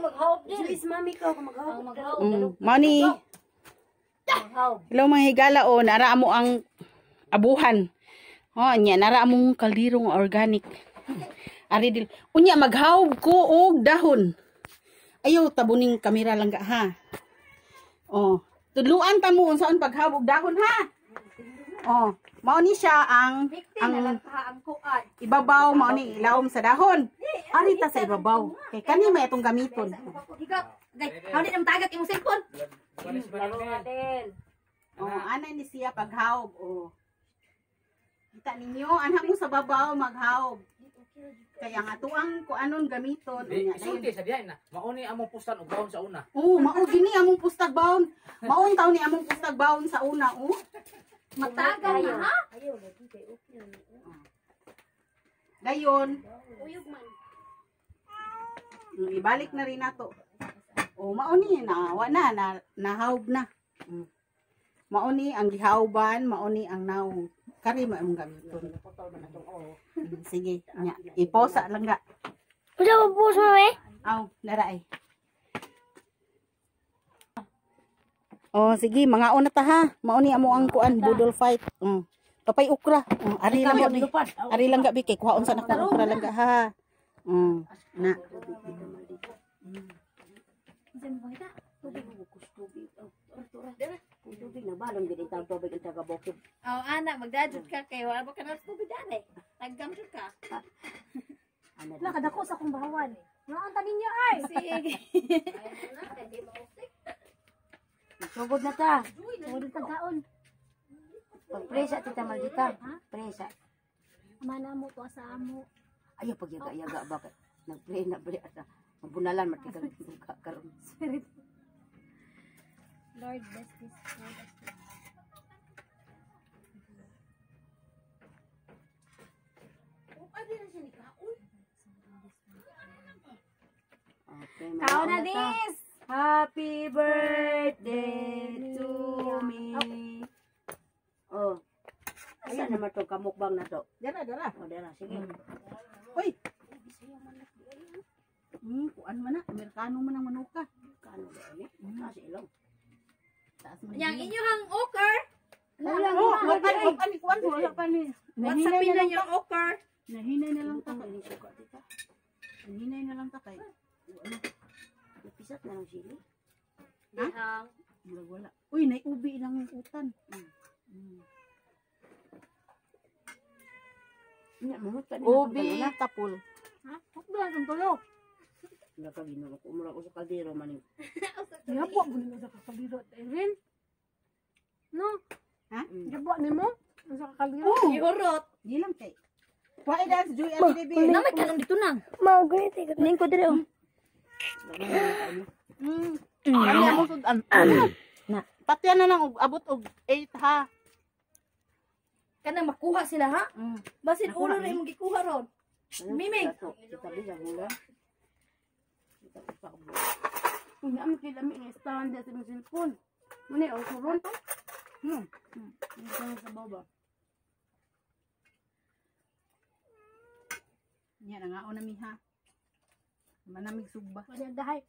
Maghawb din. Please, mami ko maghawb. Mani. Hello mga higala o, nara mo ang abuhan. Oh, nya nara among kaldirong organic. Ari dil. Unya maghawb ko og dahon. Ayaw tabuning kamera lang ga ha. Oh, tudluan ta mo unsaon paghawb og dahon ha. Oh, mao ni siya ang ibabaw, mao ni ilawom sa dahon. Ari ta sa ibabaw. Kay kani may atong gamiton. Gay, hawdi nang tagak imong cellphone. Oh, ana ni siya paghawb. Oh. Kita ninyo, anha mo sa babaw maghawb. Kaya nga tuang kuanon gamiton. Unya, Isulti sa diha na. Mao ni among pustan og baon sa una. Oh, mao gini among pustag baon. Maon taw ni among pustag baon sa una, oh. Matagal na ha. Dayon, Uyog man. Ibalik na rin nato. Oh, mao ni na wa na na nahawb na. Mao ni ang gihawban, mao ni ang nawong. Kari mo among gamiton. Sige, nya. Iposa lang ga. Unsa ba post mo eh? Aw, nara ay. Oh, sige, mga una ta ha. Mao ni amo ang kuan budol fight. Papay okra. Ari lang gabi. Ari lang gabi kay kuhaon sa nakong okra lang ga ha. Na. Tubig na balon gid ang tubig ang taga bukid. Oh, ana magdadjud ka kay wala ba ka na tubig dani. Taggam jud ka. Wala kadako sa akong bawan. Nga ang ninyo ay. Sige. Sugod na ta. Sugod ta kaon. Pagpresa tita Maldita. Presa. Amana mo to sa amo. Ayaw pagyaga-yaga ba kay nagpre na pre ata. Mabunalan matikag karon. Spirit. Lord bless this food. Okay, Kaon na this. Happy birthday to me. Oh. Asa naman tong kamukbang na to? Dara, dara. Oh, dara, sige. Uy. Kuan man na, Amerikano man ang manuka. Kano ba ini? Kasi ilong. Taas man. Yang inyong oker. Wala Oh, wala pa ni kuan, wala pa ni. What's up Nahinay na lang yung oker? Nahinay na lang ta kay. Suka tita. Nahinay na lang ta kay. Ano? Napisat na lang sili. Ha? Murag wala. Uy, nay ubi lang utan. Ubi tapol. Ha? Hukbo lang itong tulo. Wala ka ginoo ko mura ko sa kaldero man. Gihapo mo nimo sa kaldero, Erin. No? Ha? Gihapo nimo sa kaldero. Oh, Gihurot. di lang kay. Kuha dance joy ati baby. Na may kanong dito nang. Ning ko dire oh. Ano mo sudan? Na. Patyan na lang og abot og 8 ha. Kanang makuha sila ha? Basin ulo na imong gikuha ron. Miming. Uy, ang kilami nga stand sa imong cellphone. Muna og suron. Sa baba. Nya nangaon na mi ha. Manamig sugba. Wala dahay.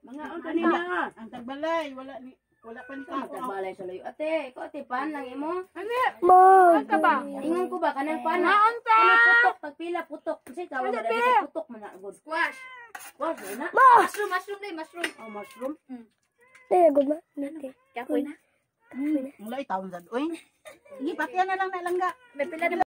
Mga on kanina. Ang tagbalay wala ni wala pa ni Ang tagbalay sa layo. Ate, ikaw ate pan lang imo. Mo. ka ba? Ingon ko ba kanang pan? Naon ta? Kanang putok tagpila putok. Kasi tawag na dito putok man na gud. Squash. Squash na. Mushroom, mushroom na, mushroom. Oh, mushroom. Kapoy na. Wala taon sad oy. Sige, patian na lang na langga. May pila na.